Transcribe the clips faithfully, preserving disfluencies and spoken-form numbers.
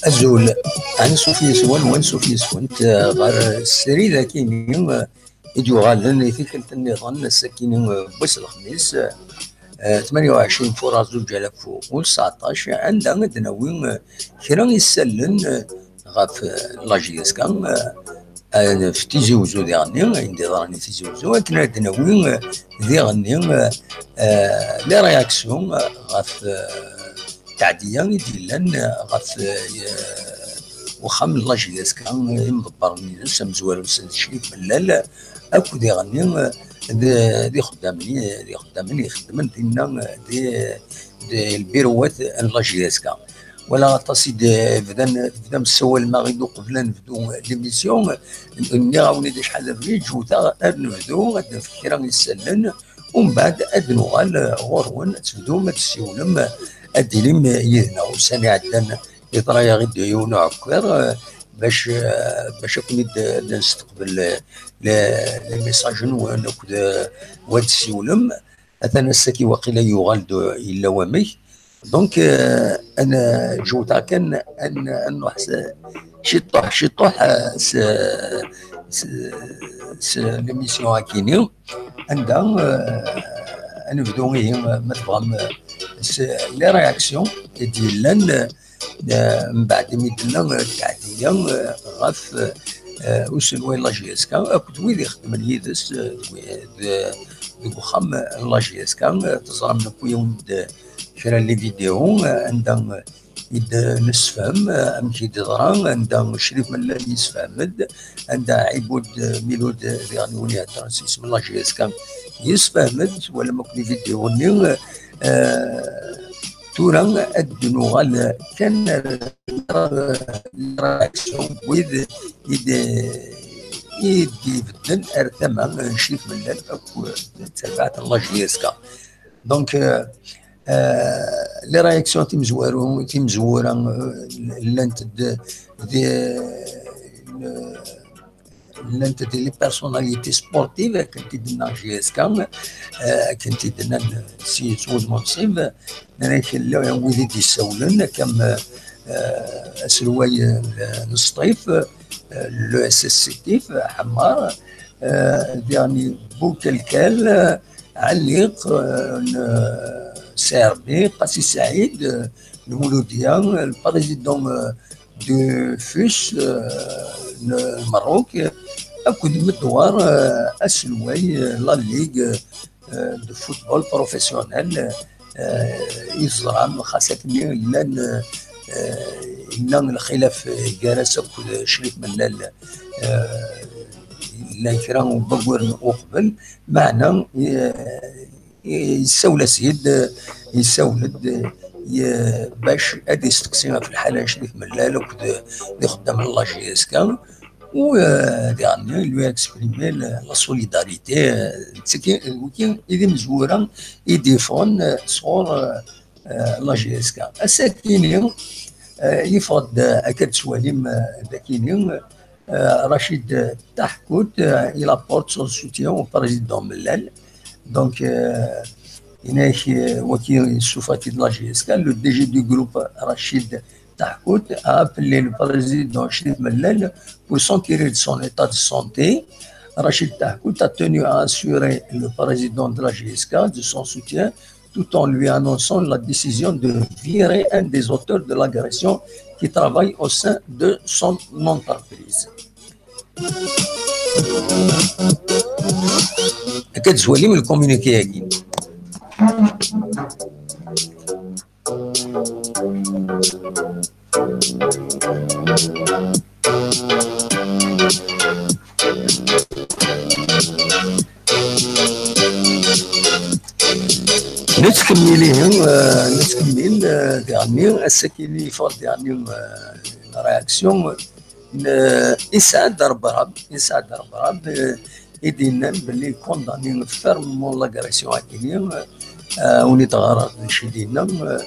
Azul, ansuf yes-wen, wansuf yes-went, eh, ɣer srid akini, eh, i d-yuɣalen i tikkelt nniḍen, ass-akini, eh, n wass lexmis, eh, tmanya u ɛecrin fuṛar zuǧ alaf u tseɛṭac, anda ad d-nawi, eh, kra isallen, eh, ɣef, eh, la J S K, eh, ɣef Tizi Wezzu diɣenni, ayen d-iḍran i Tizi Wezzu, akken ad d-nawi, eh, diɣenni, eh, eh, les réactions, eh, ɣef, eh, tɛeddiya i d-yellan, eh, ɣef, eh, uxxam n la J S K, eh, imḍebbren-ines, amezwaru-nsen d Crif Mellal, akk diɣenni, eh, d, d ixeddamen, d ixeddamen ixeddmen dinna, eh, di, di lbiruwat n la J S K. Wala aṭas i d-, bdan, bdan ssawalen-aɣ-id uqbel ad nebdu l'émission. Nniɣ-awen-id acḥal d abrid, ǧewteɣ ar nebdu, ad d-nefk kra isallen, umbeɛd ad d-nuɣal ɣur-wen, ad tebdum ad tessiwlem, ad d-tilim yid-neɣ. Ussan iɛeddan yeḍra-yaɣ-id yiwen uɛekkiḍ, eh, bac, eh, bac ad ken-id-, ad nesteqbel, eh, le-, les messages-nwen akked, eh, wa d-tessiwlem. Atan ass-agi waqila yuɣal-d yella wamek. Donc, euh, ad n-, ǧewteɣ kan ad n-, ad nruḥ s-, ciṭuḥ, ciṭuḥ, euh, s, s, s l'émission akini, anda, euh, ad nebdu ihi, ma tebɣam, euh, s les réactions i d-yellan, euh, mbeɛd imi d-tella, euh, tɛeddiya, euh, ɣef, euh, uselway n la J S K akked wid ixeddmen yid-s, euh, deg, deg uxxam n la J S K. Euh, teẓram nekk yiwen-d kra n les vidéos, euh, anda, euh, i d-nessefhem, euh, amek i d-yeḍra, anda Crif Mellal yessefhem-d, anda Ɛibud, euh, Milud, euh, diɣen win iheddren s yisem n la J S K, yessefhem-d, twalam akk les vidéos-nni, euh, tura ad d-nuɣal kan ar, ar, ar réaction n wid i d-, i d-ibedden ar tama n Crif Mellal akk d terbaɛt n la J S K. Donc, euh, euh, les réactions timezwaru-, timezwura, euh, llant d, d, llant d les personnalités sportives, akken t-id-tenna J S K, euh, akken t-id-nnan si s wudem unṣib, nnan-ak llan wid i d-yessawlen, comme, euh, aselway, euh, n Sṭif, euh, le S S Sétif, Ḥemmar, euh, diɣen Bukelkal, euh, Ɛelliq, euh, n, euh, C R B, Qasi Saɛid, euh, Lmuludiya, le président, euh, de Fus, euh, n Merruk, akked Medwar, euh, aselway, euh, la Ligue, euh, de football professionnel, euh, i teẓram, xas akken llan, euh, yella lxilaf gar-as akked Crif Mellal, euh, llan kra n wayyuren uqbel, meɛna, euh, yessawel-as-id, yessawel-d, y-, bac ad yesteqsi ɣef lḥala n Crif Mellal akked d ixeddamen n la J S K, u, euh, diɣen, lui exprimer la, la solidarité, euh, d tiki, wiki i d imezwura i d-yeffɣen, euh, sɣur, euh, euh, la J S K. Ass-akini, euh, yeffeɣ-d, euh, akka d-tettwalim, euh, d akini, euh, Rachid Tahkout, euh, il apporte son soutien au président Mellal. Donc, euh, yenna-ak, euh, waki yessufeɣ-t-id la J S K, le D G du groupe, Rachid Tahkout, a appelé le président Crif Mellal pour s'enquérir de son état de santé. Rachid Tahkout a tenu à assurer le président de la J S K de son soutien tout en lui annonçant la décision de virer un des auteurs de l'agression qui travaille au sein de son entreprise. Akka d-tettwalim le communiqué-agi. Nettkemmil ihi, euh, nettkemmil, euh, diɣenni, ass-agi yeffeɣ-d diɣenni, euh, une réaction n, euh, Isɛad Rebrab, Isɛad Rebrab, euh, i d-yennan belli condamné fermement l'agression akini, euh, win i d-ɣareɣ d acu i d-yenna, euh,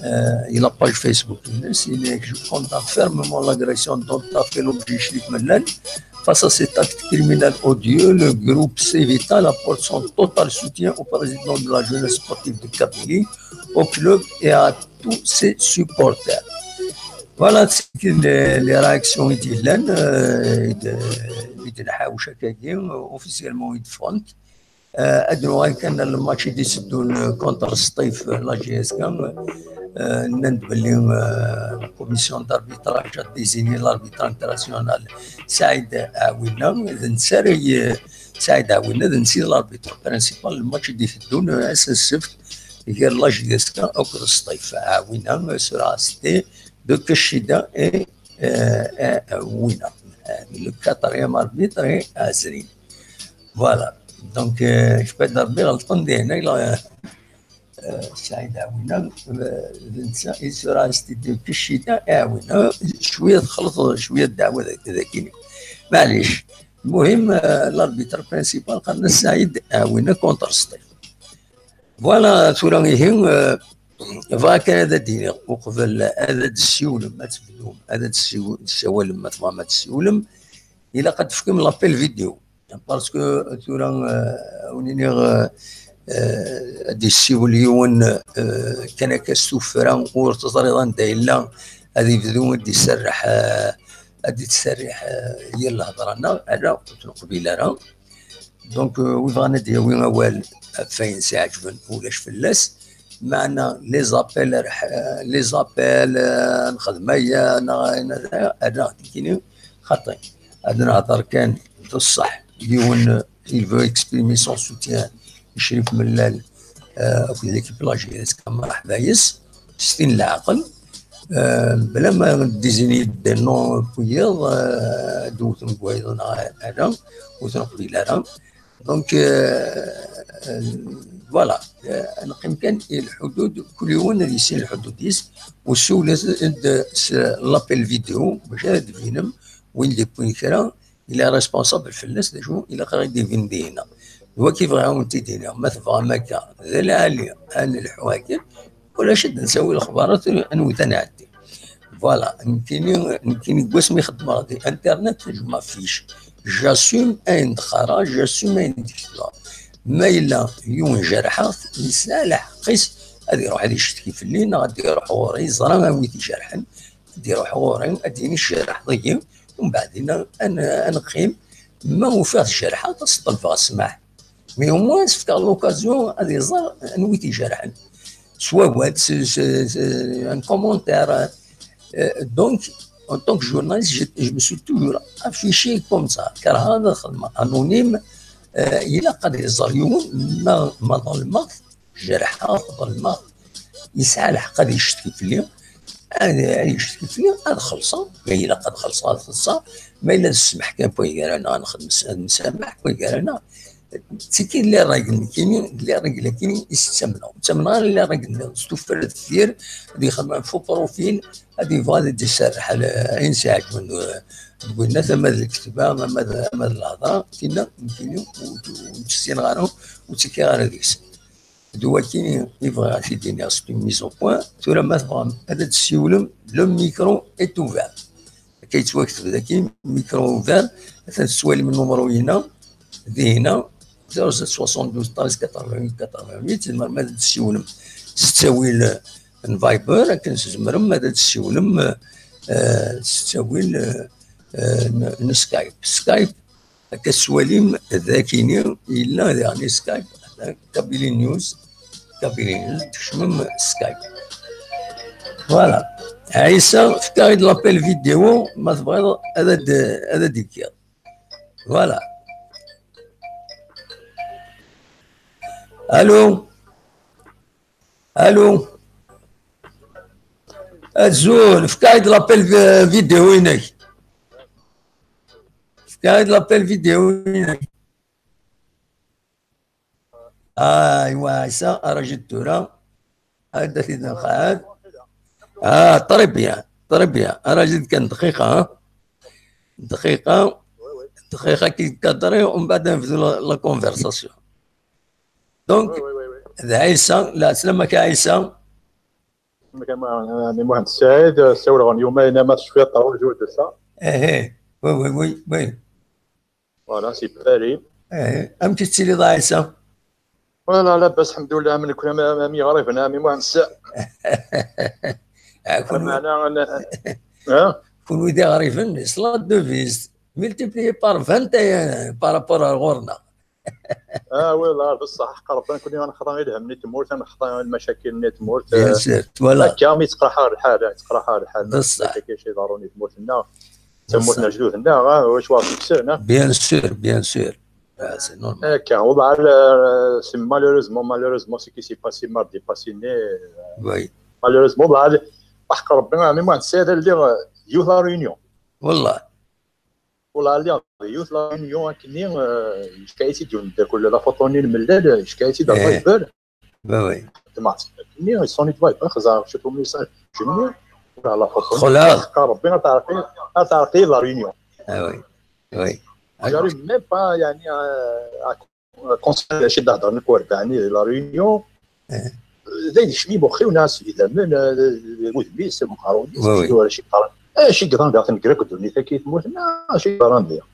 euh, i la page Facebook-ines, yenna-ak: « Je condamne fermement l'agression dont a fait l'objet Crif Mellal. Face à cet acte criminel odieux, le groupe Cevita apporte son total soutien au président de la jeunesse sportive de Kabylie, au club et à tous ses supporters. Voilà, c'est les, les réactions i d-yellan, euh, i d-, i d-nḥawec akkagi, euh, officiellement i d-ffɣent. Euh, ad nuɣal kan ar le match i d-iteddun, euh, contre Sṭif, euh, la J S K, euh, nnan-d belli, euh, la commission d'arbitrage a désigné l'arbitre international Saïd Aouina, d netta ara y-, Saïd Aouina, d netta i d l'arbitre principal le match i d-iteddun, euh, ass n ssebt, gar la J S K akked Sṭif. Aouina, euh, sera assisté de Kachida et, euh, et Aouina. Euh, le quatrième arbitre est Azri. Voilà. Donc, euh, je peux dire, غلطان دي هنا، لا، euh, Saïd Aouina, euh, il sera assisté de Kachida et Aouina. شوية خلط، شوية دعوة ذاك-، ذاكيني. معليش. المهم، euh, l'arbitre principal قالنا Saïd Aouina contre Sṭif. Voilà, tura ihi, euh, bɣiɣ kan ad d-iniɣ uqbel ad d-tessiwlem, ad tebdum, ad d-tessiw-, tessawalem, ma tebɣam ad tessiwlem, ilaq ad tefkem l'appel vidéo. Parce que tura, euh, ad wen-iniɣ, euh, euh, ad d-yessiwel yiwen, euh, kan akka s tuffra, ur teẓriḍ anda yella, ad yebdu ad d-iserreḥ, euh, ad d-ittserriḥ, euh, yir lhedra-nneɣ, ala, ur t-neqbil ara. Donc, euh, wi bɣan ad d-yawi awal ɣef wayen s-iɛeǧben, ulac fell-as. Meɛna les appels, euh, les appels, euh, nexdem aya, neɣ ayen, ala, nekkini xaṭi. Ad nehder kan d ṣṣeḥ. Yiwen, euh, il veut exprimer son soutien i Crif Mellal, euh, akked l'équipe la J S K, mreḥba yes, s tin leɛqel, euh, bla ma désigner des noms n wiyaḍ, euh, ad wten deg wayeḍ neɣ ala, ur ten-neqbil ara. Donc, euh, euh, voilà. Euh, neqqim kan i lḥudud, kul yiwen ad yissin lḥudud-is, u siwlet-d s l'appel vidéo, bac ad d-tbinem win d-yewwin kra, il est responsable fell-as, d acu ilaq ad d-ibin dinna. D wagi bɣiɣ ad wen-t-id-iniɣ, ma tebɣam akka, d lɛali, ad nelḥu akken, ulac ad d-nsawi lexbarat, anwi tanɛeddi. Voilà, nekkini, nekkini deg wasmi xeddmeɣ di internet, je m'affiche. J'assume ayen d-qqareɣ, j'assume ayen d-ketbeɣ. Ma yella yiwen jerḥeɣ-t, yesɛa lḥeqq-is ad iruḥ ad icetki fell-i, neɣ ad iruḥ ɣur-i, yeẓra anwi t-ijerḥen, ad iruḥ ɣur-i, ad d-yini tjerḥeḍ-iyi, umbeɛd-inna ad n-, ad neqqim, ma ufiɣ tjerḥeɣ, ad s-ṭelbeɣ ssmaḥ. Mais au moins, ad s-fkeɣ l'occasion ad iẓer anwi t-ijerḥen. S wawal, s, s, s, un commentaire. Euh, donc, en tant que journaliste, je, je me suis toujours affiché comme ça. Kerheɣ ad xedmeɣ anonyme, euh, ilaq ad iẓer yiwen, ma, ma ḍelmeɣ, jerḥeɣ, ḍelmeɣ, yesɛa lḥeqq ad icetki fell-i. Ad, ad icetki fell-i, ad xellṣeɣ. Ma ilaq ad xellṣeɣ, ad xellṣeɣ. Ma yella d ssmaḥ kan n waygar-a, ad nexdem s-, ad nsameḥ n waygar-a. D tigi i d les règles, nekkini, d les règles-agi i s-ttamneɣ. Ur ttamneɣ ara les règles-nniḍen. S tuffra deffir, ad yexdem un faux profil, ad yebɣu ad d-iserreḥ ala ayen s-iɛeǧben deg, deg winna, ama d leketba, ama d, ama d lehḍra, tinna, nekkini, ur, ur tt-ssineɣ ara, ur ttekkiɣ ara deg-s. D wakini i bɣiɣ ad t-id-iniɣ, c'est une mise au point. Tura ma tebɣam ad d-tessiwlem, le micro est ouvert. Akka yettwakteb daki, micro ouvert. Atan tettwalim nnumru-ina, dihina, zéro sept soixante-douze treize quatre-vingt-huit quatre-vingt-huit. Tzemrem ad d-tessiwlem s ttawil n Viber, akken tzemrem ad d-tessiwlem, eh, s ttawil, eh, n, n Skype. Skype, akka tettwalim, dakini yella diɣen Skype, Kabylie News, Kabylie News, tkecmem Skype. Voilà. Ɛisa, fek-aɣ-id l'appel vidéo, ma tebɣiḍ ad d-, ad d-ikkiḍ. Voilà. Allô? Allô? Azul, fek-aɣ-id l'appel vi-, vidéo-inek. Fek-aɣ-id l'appel vidéo-inek. Aywa, Ɛisa, ara jid tura. Ad t-id-nqeɛɛed. Ah, très bien, très bien. Ara jid kan dqiqa, ha? Dqiqa, dqiqa ki kadri, umbeɛd ad nebdu la, la conversation. Donc, d Ɛisa, lɛeslama-k a Ɛisa. Ɛni Muḥend Saɛid, ssawleɣ-n yumayen ama tecfiḍ, ṛuju d ass-a. Ehe, oui, oui, oui, oui. Voilà, c'est pareil. Eh, amek i tettiliḍ a Ɛisa? Voilà, labas, ḥemdullah, am nekni, am, am, am iɣriben, am imuɛen ssa. Ah, kunwi, meɛna, n-, ha? Kunwi d iɣriben, c'est la devise. Multiplié par vingt et un par rapport à ɣur-neɣ. Ah, oui, la, bessah, ḥeqq Rebbi, kunwi ad nexḍa i lhemm n tmurt, ad nexḍa i lmacakil n tmurt, bien sûr, twalaḍ. Akka, mi yettqraḥ lḥal, yettqraḥ lḥal. Bessah. Akka, acu iḍerrun i tmurt-nneɣ. Tamurt n lejdud-nneɣ, ah, wacu ɣ-tekksen, ah? Bien sûr, bien sûr. Ah, c'est normal. Akka, wallah, euh, c'est malheureusement, malheureusement, ce qui s'est passé mardi passé-nni, euh, oui. Malheureusement, wallah, ḥeqq Rebbi, ɛni ma nessayd ad lliɣ, euh, yiwet la réunion. Wallah. Wallah, lliɣ yiwet la réunion akkenni, euh, yefka-yi-tt-id yiwen n mdakel, la photo-nni n Mellal, yefka-yi-tt-id ɣer Viber. Bah oui. Xedmeɣ-tt. Nni, il sonne-d Viber, xezɛeɣ ciṭ umessage-nni, ur ɛla xeṭṭen. Xleɛ. Ḥeqq Rebbi, ar teɛreq-iyi, ar teɛreq-iyi la réunion. Ah oui, oui. J'arrive même pas, yeɛni, euh, à, à considérer acu i d-heddren akk urbaɛ-nni di la réunion. Eh. D ayen yekcem i muxx-iw, neɣ s idammen, euh, d, d, d wudem-is, d uqerruy-is, oui, d acu i yeḍran. Acu i yeḍran daɣ, tengri akk ddunit-agi i tmurt, neɣ acu i yeḍran diɣ?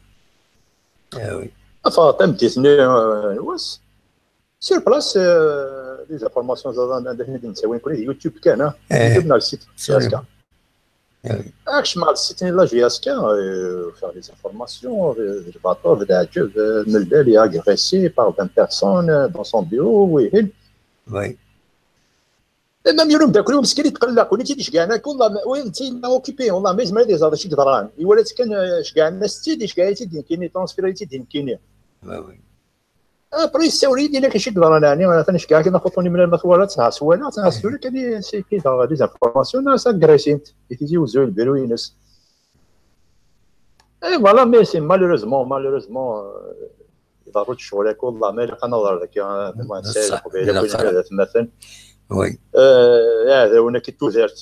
Ah oui. Ffɣeɣ tameddit-nni, euh, n wass. Sur place, euh, les informations, anda akken i d-nettawi nekkni, d YouTube kan, ah. Eh. YouTube neɣ le site, sûr. J S K. Eh. Kecmeɣ le site n la J S K, euh, ufiɣ les informations, d, d lbaṭel, d leɛǧeb, euh, Mellal est agressé par vingt personnes, euh, dans son bureau, wihin. Oui. Et même yiwen umeddakel-iw meskin yetqelleq, win i tt-id-iceggɛen akk, wallah, ma, win d-, yella occupé, wallah, ma yezmer ad iẓer d acu i yeḍran. Iwala-tt kan, euh, ceggɛen-as-tt-id, iceggeɛ-itt-id nekkini, transférer-itt-id nekkini. Oui, oui. Après, yessawel-iyi-d, yenna-k acu i yeḍran, ɛni, atan ceggɛeɣ-ak-id la photo-nni, melmi ara twalaḍ, neɣ s walaɣ-tt, neɣ s tura kan, c'est qui, des informations, neɣ s agressé-tt, i Tizi Uzzu, lbiru-ines. Et voilà, mais c'est malheureusement, malheureusement, euh, iḍerru-d ccɣel akk, wallah, ma ilaq ad naḍer dagi, ah, ma nesɛi leqbayel akk, ilaq ad atmaten. Oui. Euh, iɛdawen akk n tudert.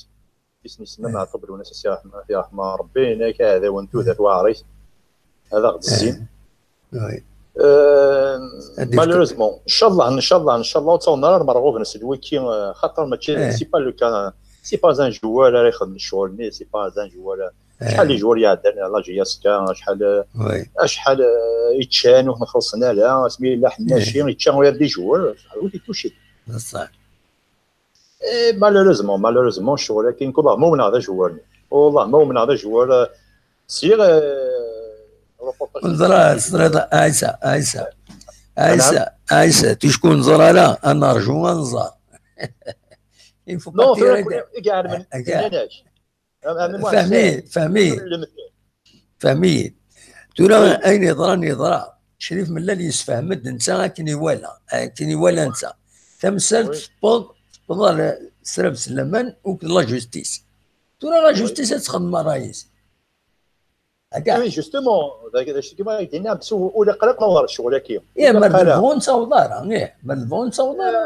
Isem-is Meɛṭub Lwennas, ad s-yerḥem, ad t-yerḥem Rebbi, yenna-k aɛdaw n tudert weɛrit, ad aɣ-d-zzin. Oui. Euh, malheureusement, ncallah, ncallah, ncallah, ur ttawḍen ara merɣuben s lwiki, euh, xaṭer mačči, c'est pas le cas, c'est pas un joueur ara ixedmen ccɣel-nni, c'est pas un joueur, euh, acḥal n joueurs iɛeddan la J S K, acḥal, acḥal, euh, i ččan ur ten-xellṣen ara, asmi yella Ḥennaci, yečča ur yerdi joueur, ur t-itucit. Bessah. Eh, malheureusement, malheureusement, ccɣel-agi, nekk, wallah, ma umneɣ d ajewwar-nni. Wallah, ma umneɣ d ajewwar, eh, sliɣ, eh, reportage. Neẓra, teẓriḍ, Ɛisa, Ɛisa. Ɛisa, Ɛisa, ticku neẓra ara, ad nerju, ad nẓer. Il faut pas tirer de, i iɛelmen, nnan-ak. Fehmi, Fehmi. Fehmi. Tura, ayen yeḍran, yeḍra. Crif Mellal yessefhem-d netta akken iwala, akken iwala netta. Tamsalt tewweḍ, tewweḍ ɣer srabes n laman akked la justice. Tura la justice ad txedem ṛṛay-is. Akka. Oui, justement, d acu i d-yenna, ur ilaq ara ad naweḍ ɣer ccɣel-agi. Ih, ma d lebɣu ur nettaweḍ ara, ih, ma d lebɣu ur nettaweḍ ara.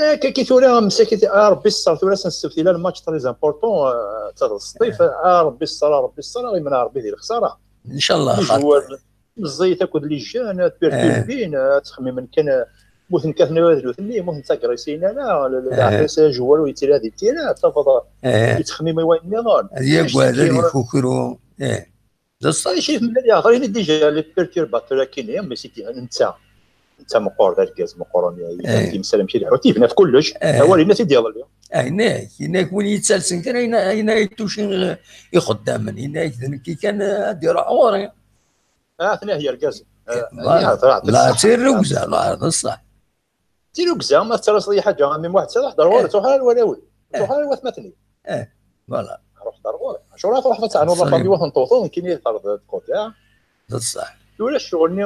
Eh, kaki tura, msakit, a Rebbi sser, tura s-, nessebti la lmatch très important, eh, d taḍesṭift, a Rebbi sser, a Rebbi sser, a ɣ-imneɛ Rebbi di lexsara. Ncallah, xaṭer. Meẓẓiyit akked les jeunes, ad perturbin, ad ttxemmimen kan, eh, muten kkaten ad nutni, muten ttagrisiyen ala, leɛqel-is ajewwar ur yettili di tira, tafeḍ yettxemmim i wayen nniḍen. Ad yagad, ad ikukru. D ṣṣeḥ. Acu i tmenniḍ yeɣḍer-ini déjà les perturbateurs akini, mais c'est netta, netta meqqer, d argaz meqqren, yemsal amek ileḥḥu, yebna ɣef kullec, awal-ines i d-yeḍli. Yenna-k, yenna-k win yettalsen kan ayen, ayen ay tucin ixeddamen, yenna-k d nekki kan ad d-iruḥ ɣur-i. Ah, tenna yergazen. La, d ṣṣeḥ. Tirrugza, la, d ṣṣeḥ. Tirrugza, ma tettalaseḍ i ḥaǧa, a mmi Muḥ, ttruḥ d ɣur-i, ur ttruḥ ara ɣer warraw-ik. Ur ttruḥ ara ɣer watmaten-ik. Ih, voilà. Ruḥ d ɣur-i. Acuɣer ara truḥeḍ ad teɛnuḍ la famille, wa tenṭuṭuḍ, nekkini terḍ tquda. D ṣṣeḥ. Ulac ccɣel-nni.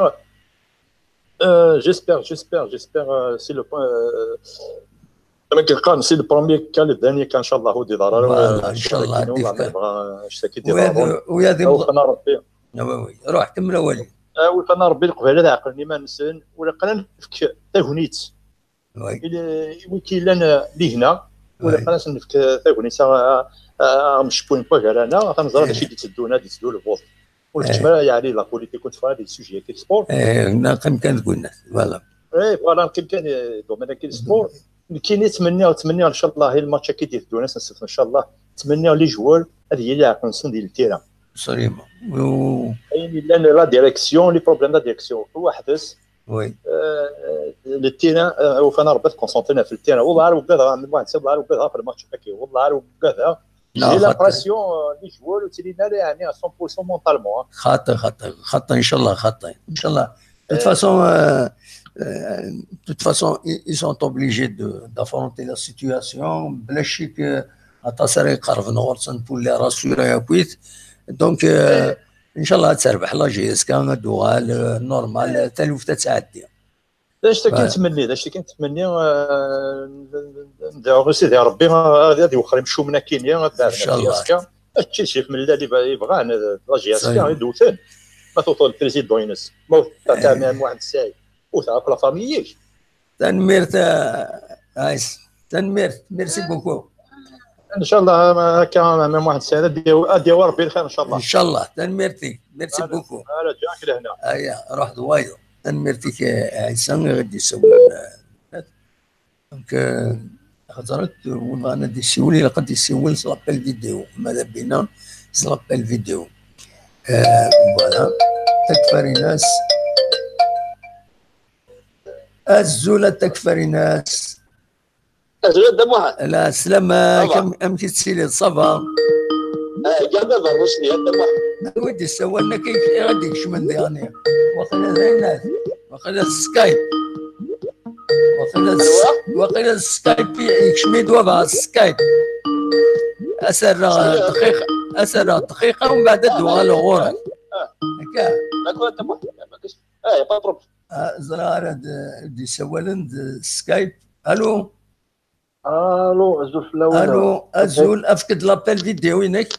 Euh, j'espère, j'espère, j'espère, euh, si le, euh, amek qqaren, si le premier cas, le dernier cas, ncallah, ur d-iḍer ara. Voilà, ncallah, ad d-yefk. Ur d-iḍer. Ruḥ, kemmel awal-ik. Awit-aneɣ Rebbi, Leqbayel ad ɛeqlen iman-nsen, ur ilaq ara ad nefk tagnit i, i wid yellan, eh, dihna, ur ilaq ara ad sen-nefk, eh, tagnit, a, a, a, amcewwin n wagar-aneɣ, atan neẓra d acu i d-itteddun, ad d-itteddu lbuḍ. Ur keččem ara, yeɛni, la politique, ur teffeɣ ara di sujet-agi n sport. Neqqim kan deg unnar, voilà. Eh, voilà, neqqim kan, eh, domaine-agi n sport. Nekkini ttmenniɣ, ttmenniɣ, ncallah, i lmatch-agi d-iteddun ass n ssebt, ncallah, ttmenniɣ les joueurs ad yili leɛqel-nsen di ltira. Absolument. Oui, oui, oui. Ayen yellan la direction, les problèmes de la direction, weḥd-s. Oui. Le terrain, ufan Rebbi tkonsentrina ɣef le terrain. Wallah ar ugadeɣ, am waḥed, wallah ar ugadeɣ ɣef le match-agi. Wallah ar ugadeɣ. J'ai l'impression, les joueurs ur ttilin ara yeɛni à cent pour cent mentalement. Xaṭi, xaṭi, xaṭi, inchallah, xaṭi. Inchallah. De toute façon, euh, euh, de toute façon, ils sont obligés d'affronter la situation. Bla ccek, aṭas ara iqerben ɣur-sen pour les rassurer akkit. Donc, euh, inchallah, ad terbeḥ la J S K, ad d-tuɣal, euh, normal, taluft ad tɛeddi. D acu kan nettmenni, d acu kan nettmenni, dɛu i Sidi Ṛebbi ad iwexxer imcumen akkin-nni, ad d-ɛerfen la J S K. Mačči d Ccix Mellal i yebɣan, d la J S K i d-wten. Ma tewteḍ le président-ines, ma tewteḍ Ɛmer Muḥend Saɛid, wteɣ akk la famille-ik. Tanemmirt, Ɛisa. Tanemmirt. Merci beaucoup. Inchallah, akka, Ɛmer Muḥend Saɛid, ad d-yawi Ṛebbi lxir, inchallah. Inchallah. Tanemmirt-ik. Merci beaucoup. Ala ǧaɛk lehna. Aya, ruḥ d wayeḍ. Tanemmirt-ik, Ɛisa, i ɣ-d-yessawlen. Donc, xaṭer win bɣan ad d-yessiwel, ilaq ad d-yessiwel s l'appel vidéo. Ma d abina, s l'appel vidéo. Voilà. Takfarinas. Azul a Takfarinas. Azul a Dda Muḥend. Ɛeslama-k, amek i tettiliḍ, ça va? Gana berrucni a Dda Muḥend. Wi d-issawalen akka i ɣ-d-ikecmen diɣen. Waqila d ayen, waqila d Skype. Waqila d Skype yekcem-d waba, Skype. Ad s-rreɣ dqiqa, ad s-rreɣ dqiqa, umbeɛd ad d-uɣaleɣ ɣur-k. Akka. D'accord a Dda Muḥend. Ah, y a pas de problème. Ẓriɣ ara d-issawalen d Skype. Allô? Allô, azul fell-awen. Allô, azul, efk-d l'appel vidéo-inek.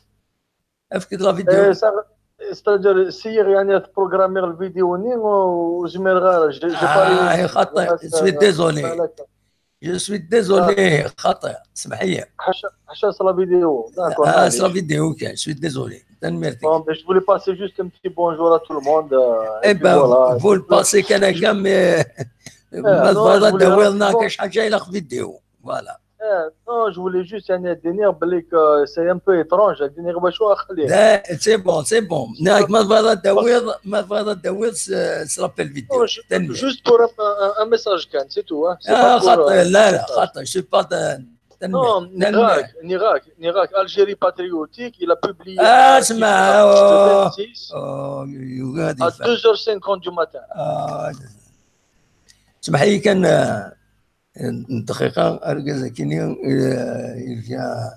Efk-d la vidéo. C'est-à-dire, essayer يعني تبروغرامي الفيديو ني وزمير غير. Ah, xaṭi, je suis désolé. Je suis désolé, xaṭi, سمح لي. حاشا la vidéo. D'accord. Ah, c'est la vidéo, ok, je suis désolé. Tanemmirt-ik. Bon, mais je voulais passer juste un petit bonjour à tout le monde. Eh ben, vous le passez كان كان mais ما تبغى تداوي لنا كاش حاجه الى vidéo. Voilà. Non, je voulais juste يعني dire بلي c'est un peu étrange. يعني واش واخليه. C'est bon, c'est bon. ناك ما تبغى تداوي، ما تبغى تداوي c'est l'appel vidéo. Juste pour un message كان, c'est tout. لا لا خاطر, je suis pas Non, Nirak, Nirak, Nirak, Algérie Patriotique, il a publié اسمع à deux heures cinquante du matin. اسمح لي كان دقيقة, أرجز كيني يرجع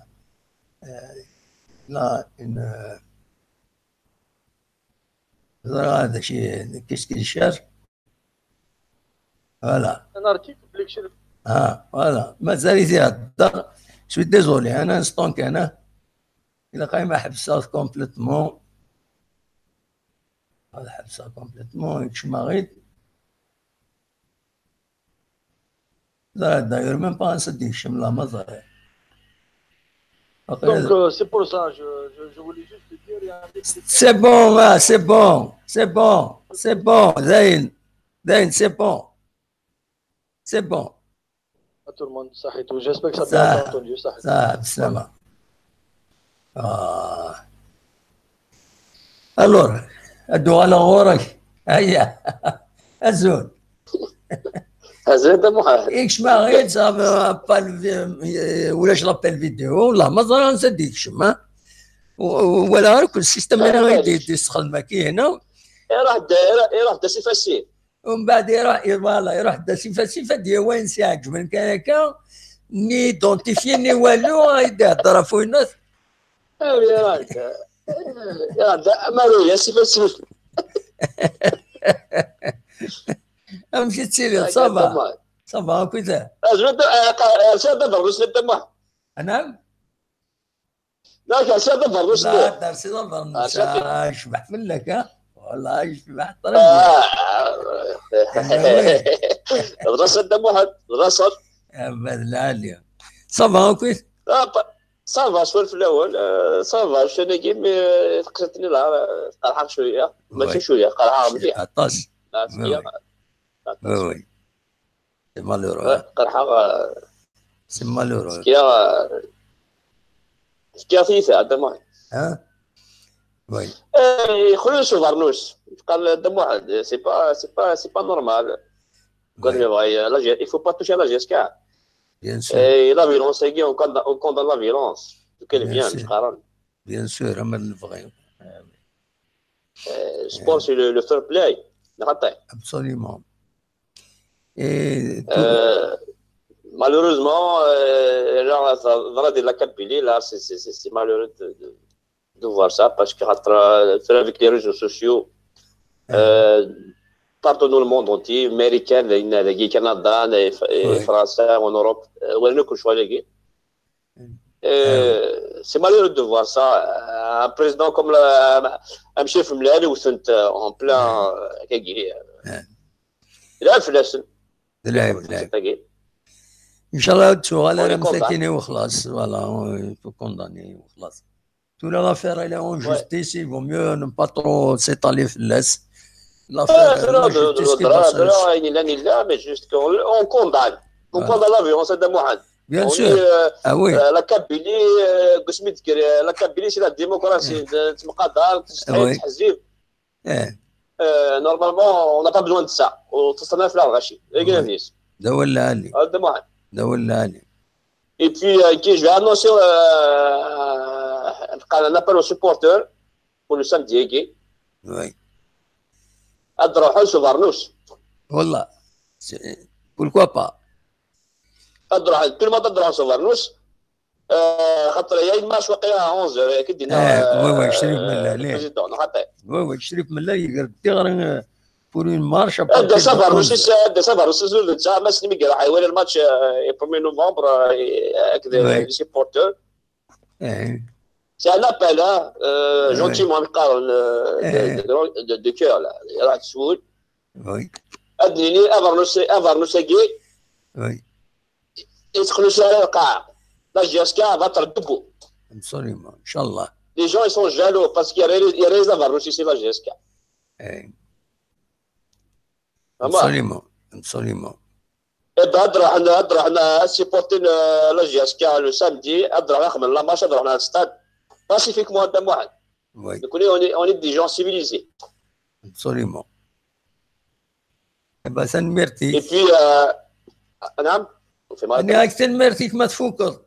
لا إن هذا شيء كيس كيشار. Voilà. Un article بلي كشف. اه, voilà. مازال يهضر. Je suis désolé, un instant كان. إلا قايمة حبسات complètement. هذا حبسة complètement يكشم غير. لا, d'ailleurs, même pas نسد يكشم لا مزال. Donc, euh, c'est pour ça, je, je, je voulais juste te dire, il y a un petit... C'est bon, ah, c'est bon, c'est bon, c'est bon, Zayn, Zayn, c'est bon. C'est bon. À tout le monde, صحيتو. J'espère que ça a bien entendu, صحيتو. صح, بالسلامة. آه. Alors, ad uɣaleɣ ɣur-k. هيا. Azul. Azul a Dda Muḥend. Ikcem-aɣ-id, ulac l'appel vidéo, والله ما ẓriɣ ansa d-ikcem, ha? Walaɣ akk système-nni i d-yessexdem akka hna. Iruḥ-d, iruḥ-d asif asif. Umbeɛd iruḥ, voilà, iruḥ-d asif asif, ad d-yawi ayen s-iɛeǧben kan akka, nni identifié, nni walu, ad d-ihedder ɣef winat. Iruḥ-d, iruḥ-d amaru-ya asif asif. Amek i tettiliḍ? Ça va? Ça va, akkit? Rsiɣ-d abeṛnus n Dda Muḥend. Anam? Yak, rsiɣ-d abeṛnus n... La, tersiḍ abeṛnus. Ah, yecbeḥ fell-ak, ha? Wallah, yecbeḥ ṭrif. D laṣel Dda Muḥend, d laṣel. Abad lɛali. Ça va, akkit? Ça va, cwiṭ fell-awen. Ça va, ussan-agi mi teqsiṭ-nni la, qerḥeɣ cwiya. Mačči cwiya, qerḥeɣ mliḥ. Aṭas. Oui, oui. C'est malheureux. Qerḥeɣ. C'est malheureux. Fkiɣ, fkiɣ tiyita, Dda Muḥend. Hein? Oui. Euh, يخلص برنوس. قال: "دم واحد، c'est pas, c'est pas, c'est pas normal." Quand il faut pas toucher la G S K. Bien sûr. Et la violence, on condamne, on condamne la violence. Tout qu'elle vient, bien sûr. Bien sûr, c'est le, le fair play. Absolument. Et euh, malheureusement, euh, là, ça, voilà, de la Kabylie, là, c'est malheureux de, de, de voir ça, parce que, euh, avec les réseaux sociaux, euh, partout dans le monde entier, américain, Canada, et, et oui. Français, en Europe, euh, ouais, nous, que je sois les euh, c'est malheureux de voir ça. Un président comme le, un chef ملال وثنت en plein, euh, لا فلاس. لا، لا. إن شاء الله تشوغل على مساكين وخلاص. Voilà, il faut condamner وخلاص. Tout l'affaire, elle est en justice, il vaut mieux ne pas trop s'étaler في الناس. L'affaire, la justice qui va se... mais juste qu'on condamne. On condamne la violence, à Mohamed. Bien sûr. Ah oui. La Kabylie, la Kabylie, c'est la démocratie. تمقادر، تستحي، تحزب. Normalement, on n'a pas besoin de ça. وتصلنا في الغاشي. هذا هو اللي عندي. هذا Mohamed. هذا هو اللي عندي. Et puis, euh, qui, je vais annoncer, euh, un appel aux supporters pour le samedi. Oui. أدرو حوس وفرنوس. والله. Pourquoi pas؟ أدرو حوس، كل ما تدرو حوس وفرنوس. آه، خاطر يا الماتش واقيلا à onze heures، كي دينا، آه، وي، وي، شريف ملا، ليه؟ وي، وي، شريف ملا يقدر يغري، آه، pour une marche. هذا سفر، ماشي س-، هذا سفر، سي زول، ما سني ميقرا حيوان الماتش، آه، premier novembre، آه، هكذا، les supporters. C'est un appel, hein, euh, gentiment, de, de, de cœur, là. راح تسول. Oui. أدنيني أفرنوس، أفرنوس أجي. Oui. يدخلوا على القاعة. La G S K va être debout. Absolument, إن شاء الله. Les gens, ils sont jaloux parce qu'il y a les, il y a les Avarnos ici, la G S K. Absolument, absolument. إيه، هاد راه حنا، هاد راه حنا supporter la G S K le samedi، هاد راه نخمم la match، هاد راه حنا stade pacifiquement قدام واحد. Oui. Donc on est, on est, on est des gens civilisés. Absolument. إيه، tanemmirt-ik. Et puis, euh, نعم. أنا راك tanemmirt-ik ما تفوقض.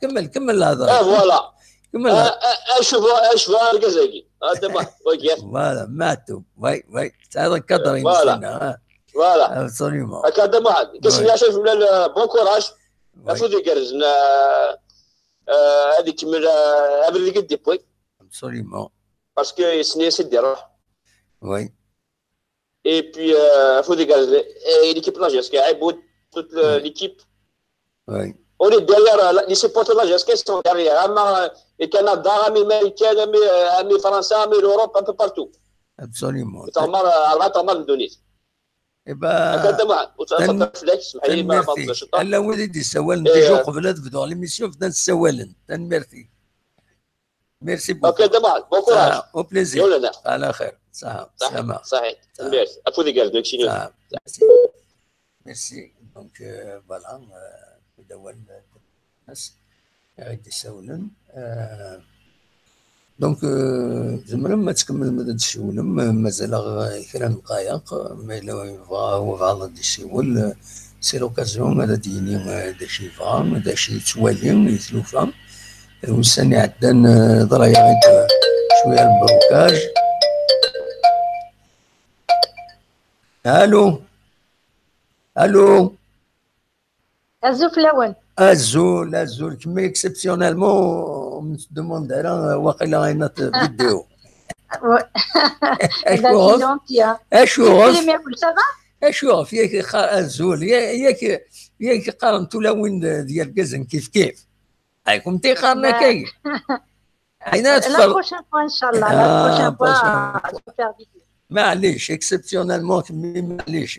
كمل، كمل الهضرة. إيه، voilà. كمل. آه، آه، آه، شوف، آه، شوف، آه، الكازاكي. هذا ما، وقف. Voilà، معتوب. Oui، oui. هذا الكادر ينسينا، ها. Voilà. Absolument. هكا هذا ما عاد. كاش اللي شايف ولا لا، bon courage. Oui. أفوز يقرز، نا-، آه، هذه كمل، آه، هذا اللي قد يبوي. Absolument. Parce que يسني سيدي روح. Oui. Et puis, euh, faut dégager. Et l'équipe de la G S K, toute l'équipe. Oui. On est derrière, euh, les supporters de la G S K sont derrière. أما الكندا، أما أمريكا، أما، أما فرنسا، أما l'Europe, un peu partout. Absolument. تعمر، أربعة تعمر الدنيا. إبا، هكا أنت ما، وتفضل فلاك، اسمح لي، ما، ما تفضلش. ألا وليدي سوال، déjà قبل أن تبدو l'émission، بدنا نسوالن. Merci beaucoup. Ok, دمعك، bon courage. Au plaisir. على خير. صحة. سلامة. صحيح. Merci. أفوذي قال داكشي. Merci. Donc, euh, voilà, euh, donc, euh, tzemrem ad tkemmlem ad tcewwlem, euh, mazal-aɣ kra n dqayeq, ma yella yebɣa wabɛaḍ ad d-isiwel, euh, c'est l'occasion ad d-yini, euh, d acu yebɣa, d acu yettwali, i tlufa. Ussan iɛeddan, eh, ḍra-yaɣ-d cwiya n blocage. Allô? Allô? Azul fell-awen. Azul, azul. Kemmi exceptionnellement, ur m-tdemande ara, eh, waqila ayna vidéo. Acuɣef? Acuɣef? Acuɣef? Yak iqqar azul, yak, yak qqaren tulawin d, d yergazen kif kif. Ay, kum tiqqaren akka. Ayna la prochaine fois, inchallah, la prochaine fois, super vidéo. Maɛlic, exceptionnellement, kemmini, maɛlic.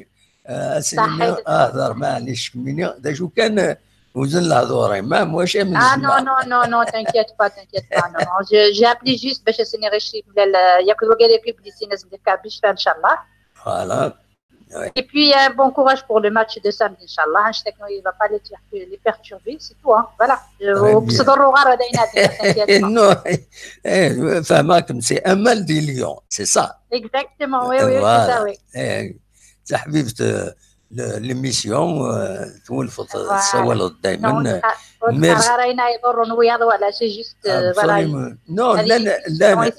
Ah, asini, ah, hder, maɛlic, kemmini, d acu kan, eh, uzen lehdur-im, ma, maca am... Ah, non, non, non, non, t'inquiète pas, t'inquiète pas, non, non, je, j'ai appelé juste باش asini ɣic, yak wagi yak publicité, inchallah. Voilà. Et puis, un bon courage pour le match de samedi, Inch'Allah. Hein, je sais qu'il ne va pas les, les perturber, c'est tout. Hein. Voilà. Au pseudo rogar, t'inquiète pas. Non, eh, فهمك, c'est Amal de Lyon, c'est ça. Exactement, oui, oui, c'est ça, oui. تحبيبة l'émission, تولفض تسولض دائما. Merci. Non, لا لا لا,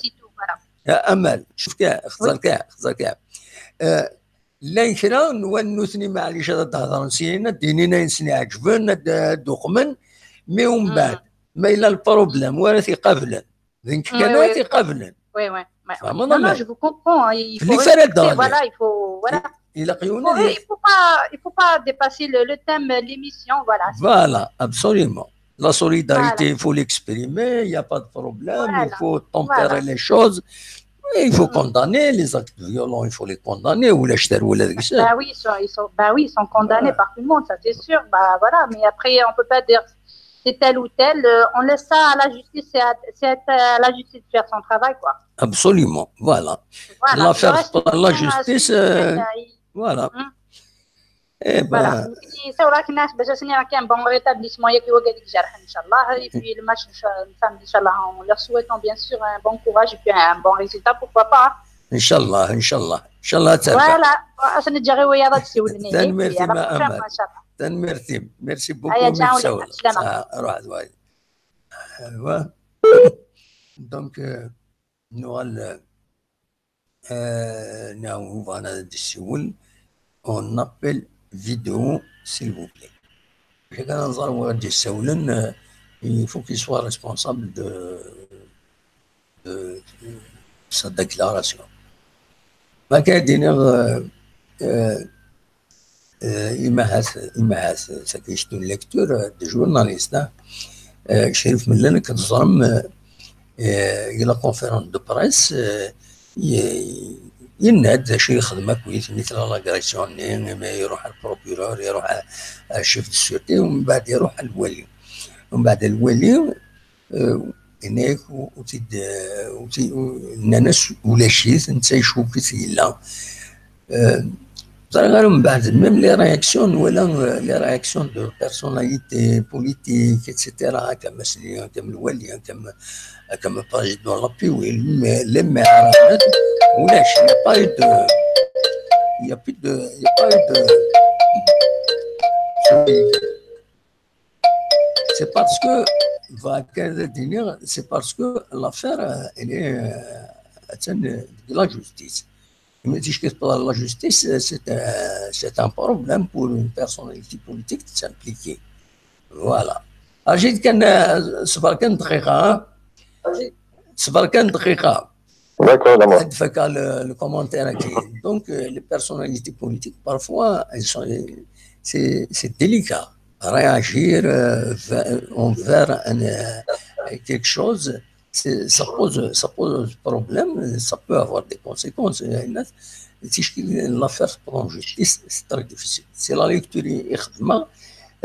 يا أمل, شوف كاع, خزر كاع, خزر كاع. Llan kra n wannuten, maɛlic, ad d-hedren syin, ad d-inin ayen sen-iɛeǧben, ad d-uqmen, mi umbeɛd, ma yella lproblem, wara t-iqablen. D nekk kan ara t-iqablen. Oui, oui. Tfehmeḍ neɣ? Non, je vous comprends. Il faut Fell-i ara d-, voilà, il faut, voilà. Ilaq yiwen Il faut pas, il faut pas dépasser le, le thème, l'émission, voilà. Voilà, absolument. La solidarité, il faut l'exprimer, il n'y a pas de problème, il faut tempérer les choses. Oui, il faut condamner les actes violents, il faut les condamner, ولا شتر ولا دقيسة. Bah oui, ils sont, ils sont, bah oui, ils sont condamnés par tout le monde, ça c'est sûr. Bah voilà, mais après, on peut pas dire c'est tel ou tel. Euh, on laisse ça à la justice, c'est à, c'est à la justice de faire son travail, quoi. Absolument, voilà. Voilà. L'affaire, la justice, euh, voilà. Eh ben. Voilà. C'est vrai que ناس باش سني راه كان bon rétablissement ياك هو قال لك جرح إن شاء الله. Et puis le match samedi إن شاء الله, on leur souhaitons bien sûr un bon courage et puis un bon résultat, pourquoi pas. إن شاء الله, إن شاء الله, إن شاء الله تربح. Voilà. عشان نجي غير ويا راه تسولني. تنميرتي مع أمل. تنميرتي. Merci beaucoup. هيا تشاو. السلامة. روح دواي. ايوا. Donc, euh, نوال, euh, ناو فانا ديسيول, on appelle vidéo, s'il vous plaît. كان نزار وغادي يسولن, euh, il faut qu'il soit responsable de, de sa déclaration. ما كاين دينيغ, euh, euh, Euh, imahat, imahat, c'est une lecture de journaliste, hein. Euh, Chérif Mellal, كتزرم, euh, euh, la conférence de presse, euh, yenna-d d acu yexdem akkit, mi tella l'agression-nni, imi iruḥ ɣer le procureur, iruḥ ɣer le chef de sûreté, ومن بعد iruḥ ɣer lwali. ومن بعد lwali, euh, yenna-yak, ur t-id-, ur t-, nnan-as ulac-it, netta icukk-it yella. Euh, ẓriɣ ara mbeɛd, même les réactions, nwala, euh, les réactions de personnalités politiques, et cetera, comme Asli, comme lwali, comme, comme président de la P W, mais les maires, ulac, il n'y a pas eu de, il n'y a plus de, il n'y a pas eu de, c'est parce que, c'est parce que l'affaire, euh, elle est, euh, de la justice. Mais si je parle de la justice, c'est un, c'est un problème pour une personnalité politique de s'impliquer. Voilà. أجد كان, euh, صبر كان دقيقة, hein. صبر كان دقيقة. D'accord, d'accord. هاد فكا le, le commentaire هاكي. Donc, euh, les personnalités politiques, parfois, elles sont, c'est, c'est délicat. Réagir, euh, vers, envers un, euh, quelque chose, c'est, ça pose, ça pose problème, ça peut avoir des conséquences. L'affaire se prend en justice, c'est très difficile. C'est la lecture,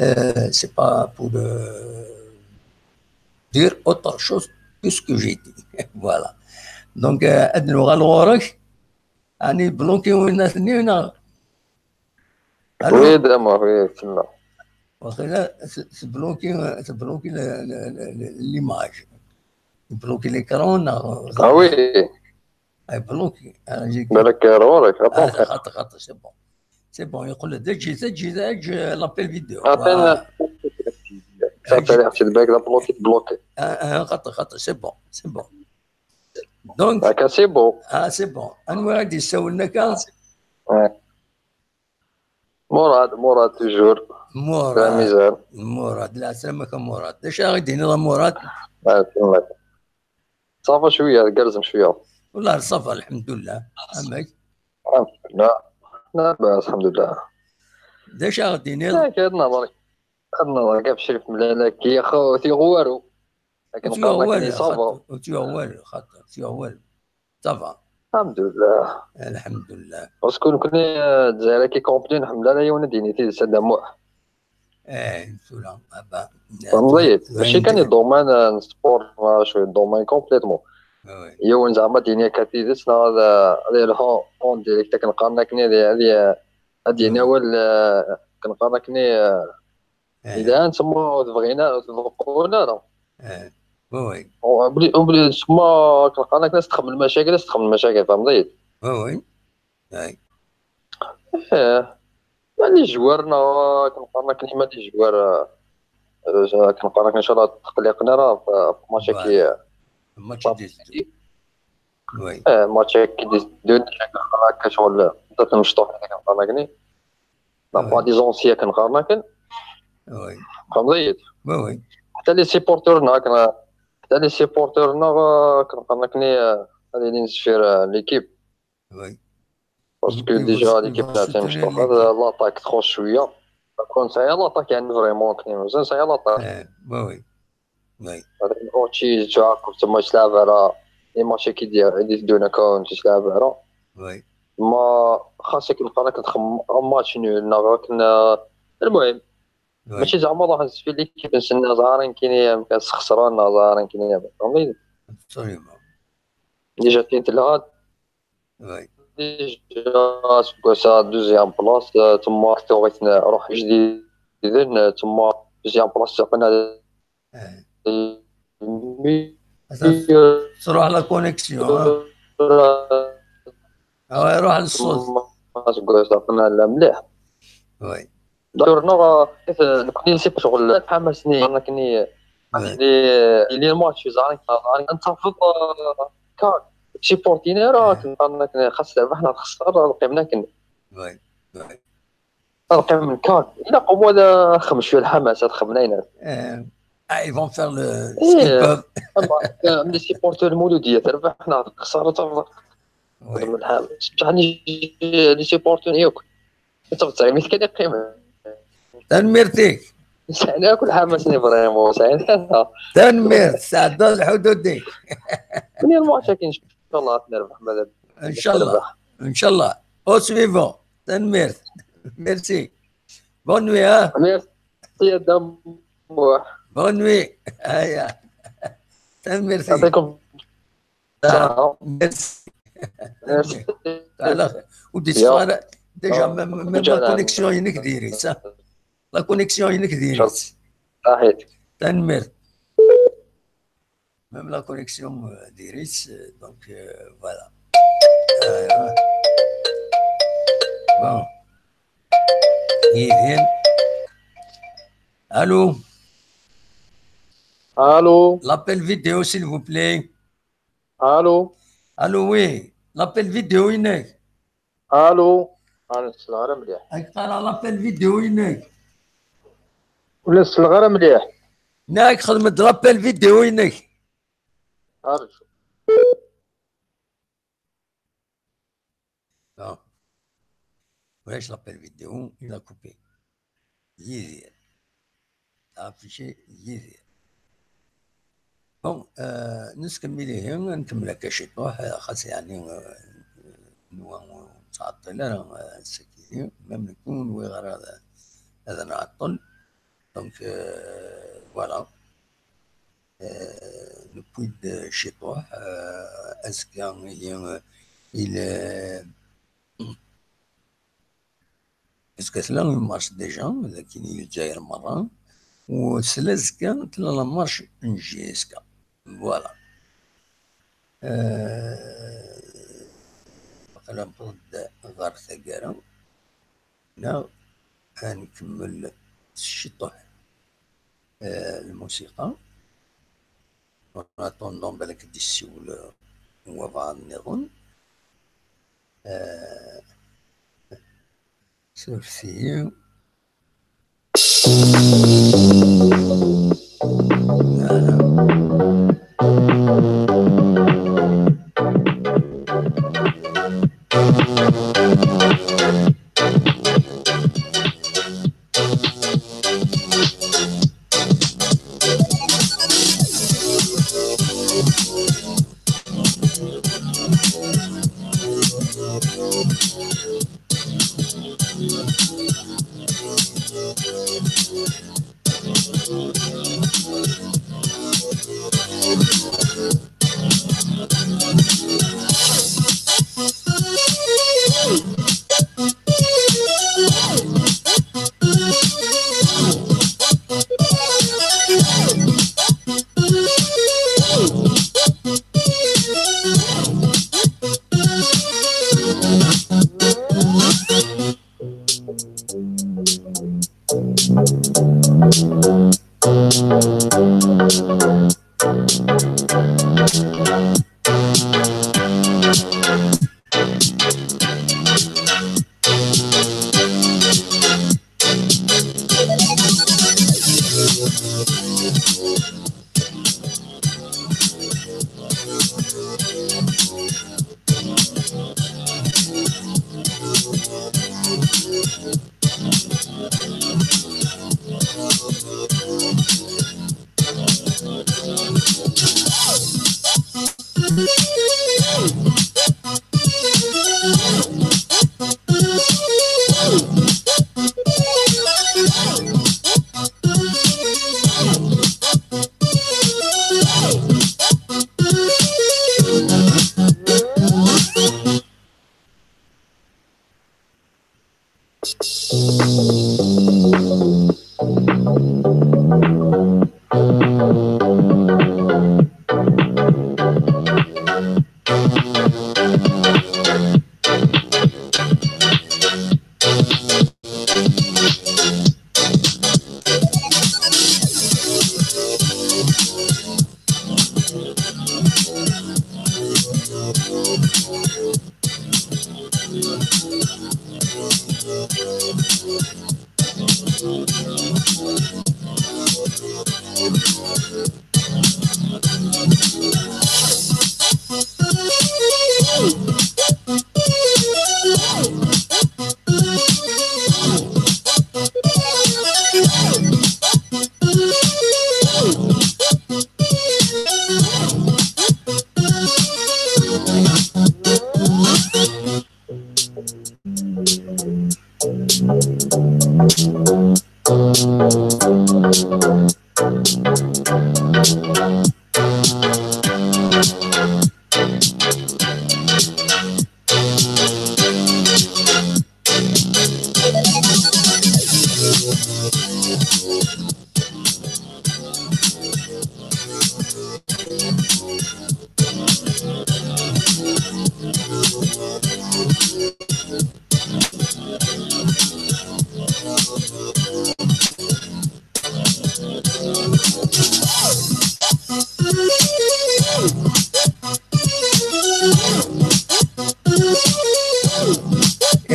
euh, c'est pas pour, euh, dire autre chose que ce que j'ai dit. Voilà. Donc, euh, ad nuɣal ɣur-k, ani bloqué وين اثنين. Oui, دامور, oui, تما. واخا تبلوكي, تبلوكي l'image. تبلوكي l'écran. Ah oui. اي بلوكي. بالك غورك. خاطر, خاطر, c'est bon. C'est bon, يقول لك تجي, تجي, تجي l'appel vidéo. Appel. Appel, c'est le bec, la bloqué, bloqué. اه, خاطر, خاطر, c'est bon, c'est bon. Donc, هكا c'est bon. Ah, c'est bon. انوا غادي يسولنا كان. مراد, مراد toujours. مراد. ميزان. مراد, العسلامة كان مراد. اش غادي هنا مراد؟ Ça va شوية, قرزم شوية. والله ça va, الحمد لله. عمك؟ الحمد لله. لاباس, الحمد لله. داش غادي نيض؟ لا, كاين نهار, كاين نهار كيف شريف ملالك يا خو, تي غوارو. لكن قال لك ça va. تي غوارو, خاطر, تي غوارو. Ça va. الحمد لله. الحمد لله. Parce que nous connaissons, euh, الجزائر كي كومبلي, الحمد لله, يونا ديني تي سدموح. ايه, سولا, ابا. والله, ماشي كان الدومين, آه, سبور, آه, شوية الدومين complètement. يوم زعما دينيا كاتيدس, نا, هذا, هذا الهون, اون ديريكت كنقارن لك, هذه, هذه, ad d-yini awal, eh, akken qqaren akkenni, eh, yelhan, tsemma ur tebɣin ara, ur tbeqqun ara. Oui, oui. Tsemma akken qqaren akkenni, ad s-texdem lmacakil, ad s-texdem lmacakil, tfehmeḍ-iyi-d? Oui, oui. Ih. Ma les joueurs neɣ akken qqaren akkenni, ma les joueurs, eh, akken qqaren akkenni, ncallah ur tqelliqen ara ɣef, ɣef match-agi. Match-agi d-iteddun. Oui. Eh, match-agi d-iteddun, akken qqaren akka, ccɣel, ddant lmecṭuḥ akken qqaren akkenni. La voix des anciens akken qqaren akken. Oui. Tfehmeḍ-iyi-d? Oui, oui. Ḥtta les supporters neɣ akken, ḥtta les supporters neɣ, eh, akken qqaren akkenni, eh, ad ilin deffir, eh, l'équipe. Oui. Parce que déjà l'équipe-nni d timecṭuḥt, l'attaque txuṣṣ cwiya. Akken nesɛa l'attaque, yeɛni vraiment akken mazal nesɛa l'attaque. Eh, oui, oui. Oui. Vraiment, ur yettɛaqab tsemma, ur yettlaɛab ara. Les matchs-agi i d-iteddun akka ur yettlaɛab ara. Oui. Ma xas akken qqaren akken txedmem match nul neɣ akken, eh, المهم. Oui. Mačči zeɛma ad ruḥen sfir l'équipe-nsen, ẓer akken i, amek sxesren, ẓer akken i, tfehmeḍ-iyi-d? Absolument. Déjà tin telha-d. Oui. Déjà aseggas-a deuxième place, eh, tsemma tuɣ-iten ruḥ jdiden, eh, tsemma deuxième place aqen-, eh, mi-, tṛuḥ la connexion, ha? Ah ouais, ruḥ le ṣṣut. Aseggas-a aqen-, la mliḥ. Oui. D'ailleurs, neɣ, eh, nekkni nsiq ccɣel, ḥamasen-iyi, akken i, ouais, les, les matchs, ẓer akken, ẓer akken, ad tafeḍ, eh, kak, supportin ara, ouais, akken, akken, xas terbeḥ neɣ txesser, ad qqimen akken. Oui, oui. Ad qqimen kak. Ilaq au moins ad xedmen cwiya lḥamas, ad xedmen ayen. Eh, ah, ils vont faire le, ce qu'ils peuvent. Am, am les supporters n Lmuludiya, terbeḥ neɣ txesser, ad tafeḍ. Oui. Xedmen lḥamas. Sbeḥ-nni, les supporters yakk. Ur tesɛim kan yeqqimen. Tanemmirt-ik. Sɛan akk lḥamas-nni vraiment, sɛan. Tanemmirt, tesɛeddaḍ lḥudud-ik. Mini lmatch-agi, ncallah ad nerbeḥ, ma d. Ncallah. Ncallah. Au suivant. Tanemmirt. Merci. Bonne nuit, ha? Merci a Dda Muḥ. Bonne nuit. Aya. Tanemmirt-ik. يعطيكم الصحة. Merci. Merci. Alors, ou des soirs, déjà, même, même la connexion, il y a des risques, hein. La connexion, il y a des risques. صحيت. Tanemmirt. Même la connexion, euh, des risques, euh, donc, euh, voilà. Euh, bon. Yid-i. Allô? Allô? L'appel vidéo, s'il vous plaît. Allô? Allô, oui. L'appel vidéo-inek. Allô? Ur la-sseleɣ ara mliḥ. Ad k-qqareɣ l'appel vidéo-inek. Ur la-sseleɣ ara mliḥ. Nekk xedmeɣ-d l'appel vidéo-inek. Arǧu. Ah. Ulac l'appel vidéo, il a coupé. Yidir. Affiché Yidir. Bon, euh, nestkemmil ihi, nkemmel akka ciṭuḥ, xas yeɛni, euh, nwa ur nettɛeṭṭil ara, euh, ass-agi, même nekk ur nwiɣ ara ad, ad nɛeṭṭel. Donc, euh, voilà. Euh, newwi-d ciṭuḥ, euh, azekka ihi, euh, il, euh, parce que tella la marche déjà, dagi i Lezzayer merra, u sla azekka tella la marche n J S K. Voilà. Euh, aql-aɣ newweḍ-d ɣer taggara. Neɣ ad nkemmel s ciṭuḥ, euh, lmusiqa. En attendant, balak ad d-yessiwel, euh, wabɛaḍ nniḍen. Euh, surfet-iyi.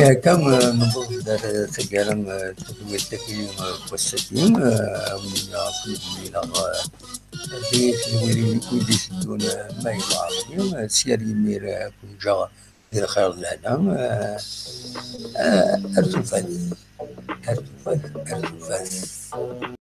Akka, eh, newweḍ-d ar taggara, eh, n tedwilt-agi, eh, n wass-agi, eh, a wen-iniɣ, a ken-id-mlileɣ, eh, di tedwilin i d-iteddun, eh, ma yebɣa Ṛebbi, eh, sya ar yimir, eh, ad ken-ǧǧeɣ di lxir d lehna, eh, eh, ar tufat, ar tufat, ar tufat.